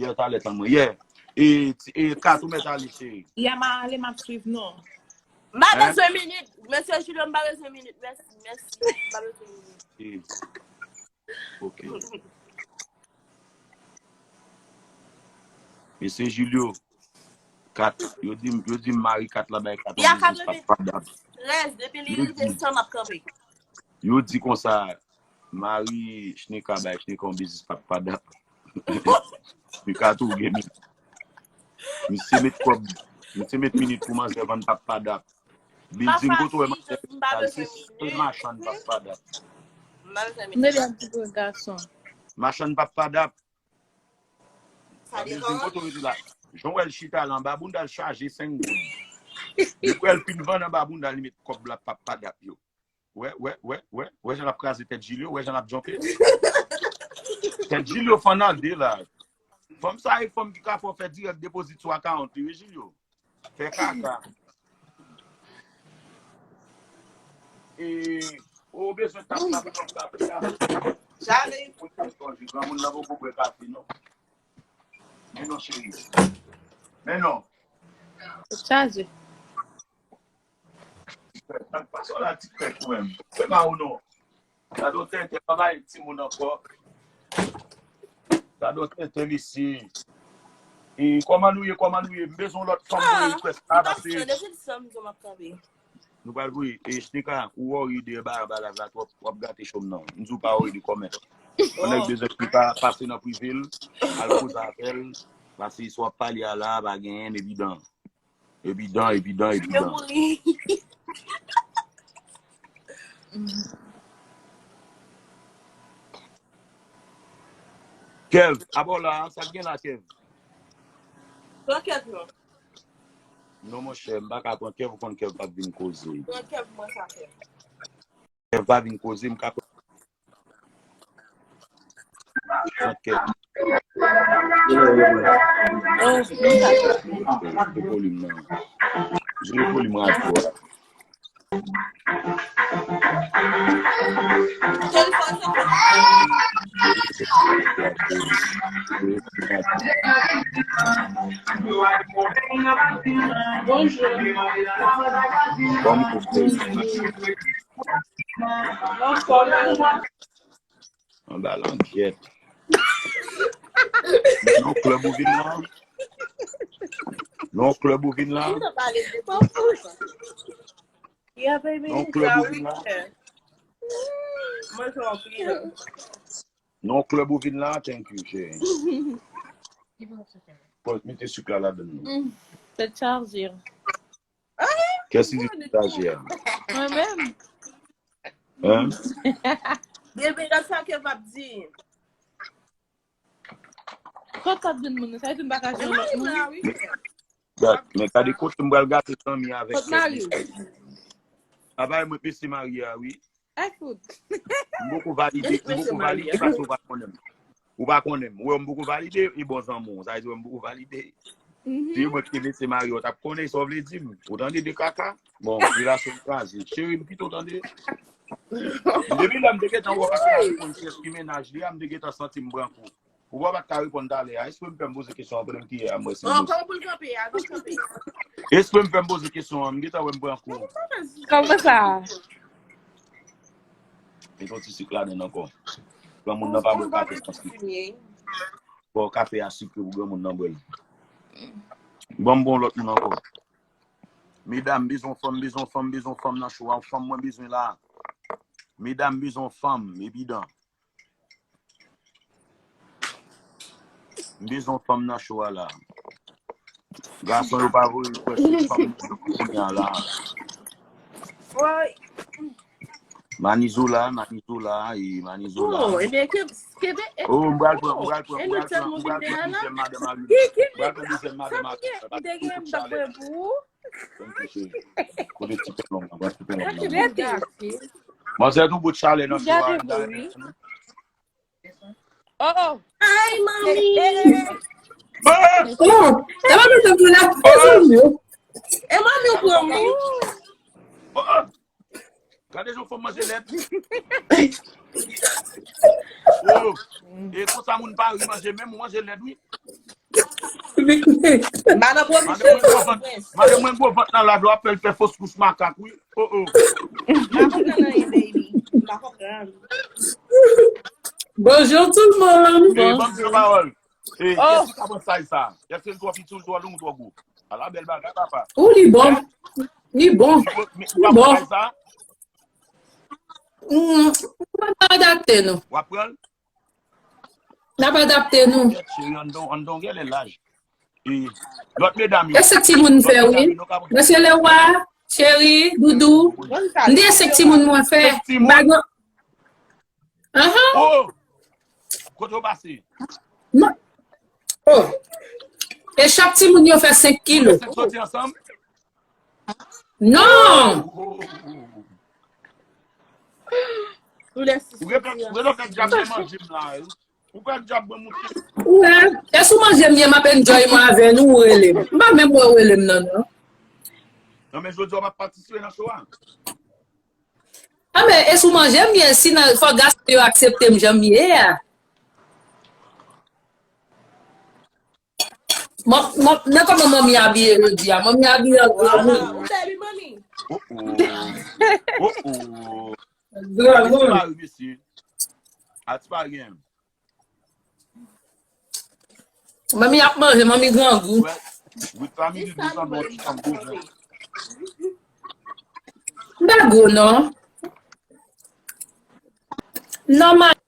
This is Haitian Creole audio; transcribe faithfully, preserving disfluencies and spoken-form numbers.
Yè talè tann mwen. Yè. E, ti- e Kat ou mèt ale, cheri. Yè m a ale, m ap swiv nou. M pa bezwen minit. Mesye Julio, m pa bezwen minit. Mèsi, mèsi. M pa bezwen minit. Ok. Mesye Julio, Kat, yo di m, yo di m mari Kat la bay Kat yon biznis pa padap. Trèz, depi li rive san m ap kanpe. Yo di konsa, mari Chnika bay Chnika yon biznis pa padap. Chnika tou gen minit. Misye met kòb, misye met minit pou manzè vann pa padap. Building kote w wè manzè al, se sèl machann pa padap. Mwen ap di pou gason. Machann pa padap. Building kote w rete la. Jan w wè l chita la, anba bounda l chaje senk goud. Li kwè l fin vann anba bounda, li met kòb la pa padap yo. Wè, wè, wè, wè, wè jan l ap kraze tèt Julio, wè jan l ap djonpe. Tèt Julio fann an de la. Fanm sa e fanm ki ka fè w fè dirèk depozit sou akawont li, wi Julio. Fè kaka. E, ou bezwen tap la pou tap la. Jale. Granmoun nan poko bwè kafe, non. Men non, cheri. Men non. Chaje. Sa k pase w la, ti frè, ou menm? Fè pa ou non. Gade w tenten, pa bay timoun ankò. Gade w tenten, mesye. E kòman nou ye, kòman nou ye? M bezwen lòt fanm pou e request la, paske nou pral voye. E Chnika, ou worry de anba anbalaj la twòp, w ap gate cho m nan. M di w pa worry de kòmè. Yon nèg bezwen Chnika, pase nan prive l, al koze avè l, paske sa w ap pale a la, pa genyen, evidan. Evidan, evidan, evidan. Kev, abò la, sa k gen la, Kev? Pran Kev non. Non, monchè, m pa ka pran Kev, ou konn Kev pa vin koze. Pran Kev, mwen sa Kev. Kev pa vin koze, m ka pran Kev. Jere volim nan. Jere volim radyo a. Bonjou. Kòm pou fè. Anba langyèt. Non, klèb ou vin la. Non, klèb ou vin la. Yeah, baby. Non, klèb ou vin la. Mwen se yon pil. Non, klèb ou vin la, thank you, cheri. Pòz mete sik la ladann. Tèt chaje. Kèsi di sik chaje a? Mwen menm. Hein? Bebe, gad sa ke m ap di. Kot w ap jwenn moun nan? Sa vle di m pa ka jwenn lòt moun? Gad, men gade kote m pral gate zanmi avèk Kot mari w? Abay mwen pese mari a, wi. Ay fout. M poko valide, m poko valide paske ou pa konnen m. Ou pa konnen m. Ou wè m poko valide, e bon zanmi w. Sa vle di wè m poko valide. Si mwen ki te mete mari w, t ap konnen sa w vle di m. Ou tande de kaka? Bon, relasyon m kraze. Cheri m kite w tande. Depi lè m te gentan wè w pa t ka reponn chèf ki mennaj li a, m te gentan santi m pran kou. Ou wè w pa t ka reponn talè a. Espre m fè m poze kesyon an pandan m kiye a, m wè si m poze. Kòman pou l kanpe a? Pou l kanpe. Espre m fè m poze kesyon an, m gentan wè m pran kou. Kòman sa? Met yon ti sik ladann ankò. Granmoun nan pa bwè kafe san sik. Bon, kafe a sikre pou granmoun nan bwè l. Ban m bon lòt moun ankò. Medam, bezwen fanm, bezwen fanm, bezwen fanm nan cho a. Fanm mwen bezwen la. Medam, bezwen fanm, evidan. M bezwen fanm nan cho a la. Gason yo pa voye request fanm kounye a la. Manizola, Manizola, e Manizola. Oh, ebyen, ke, ke, Oh, m pral pran, m pral pran, m pral pran, m pral pran dezyèm madanm a Lil. M pral pran dezyèm madanm a Lil. M te gen m t ap pran pou ou. Kote ti pèlon nan, pran ti pèlon nan. Manzè tou bout chalè nan cho a. Oh, oh. Ay, mami. Oh, e mami sa vle la. E mami yo. E mami ou pran wi. Oh, oh. Gade jan fanm manje lèd. Oh, e konsa moun pa ri manje menm, ou manje lèd wi. Vini. M pa nan pwomit Madanm mwen gwo vant, madanm mwen gwo vant nan live la, w ap fè l fè fos kouch makak, wi. Oh, oh. M pa konprann anyen, baby. M pa konprann. Bonjour tout le monde. Eh, ban m di yon pawòl. Eh, kiyès ki ka pran size sa? Èske l twò piti, l twò long, l twò gwo? Ala bèl bagay, papa. Ou li bon. Li bon. Li bon, men ou ka pran size sa? Mm, nou ap adapte nou. W ap pran l? N ap adapte nou. Cheri, an don, an don gen lè laj. E lòt medam yo. E se timoun fè, wi. Mesye Lewa, Cheri, Doudou. M di e se timoun mwen fè. Bagon. Ahan. Oh! Kote w pase? Non. Oh. E chak timoun yo fè senk kilo. Fèk soti ansanm? Non. Oh, oh, oh, oh. Ou gen fèk, ou gen fèk djab nan manje m la, wi. Ou fèk djab mwen moute. Wè, e sou manje m ye, m ap enjoy mwen avè nou, ou rele m. M pa menm wè ou rele m nan, non. Non, men jodi a w ap patisipe nan show a. A men, e sou manje m ye, si nan, fò gason yo aksepte m jan m ye a. Mwen, mwen, men kòman manmi abiye jodi a? Manmi abiye an granmoun. Ou bèl, wi, manmi. Oh, oh. Oh, oh. Ati Granmoun. pa wi, mesye. Ati pa gen. Manmi ap manje, manmi grangou. Wè, wi, fanmi di di sanble yon ti fanm gwo jan. M pa gwo, non. Nòmal.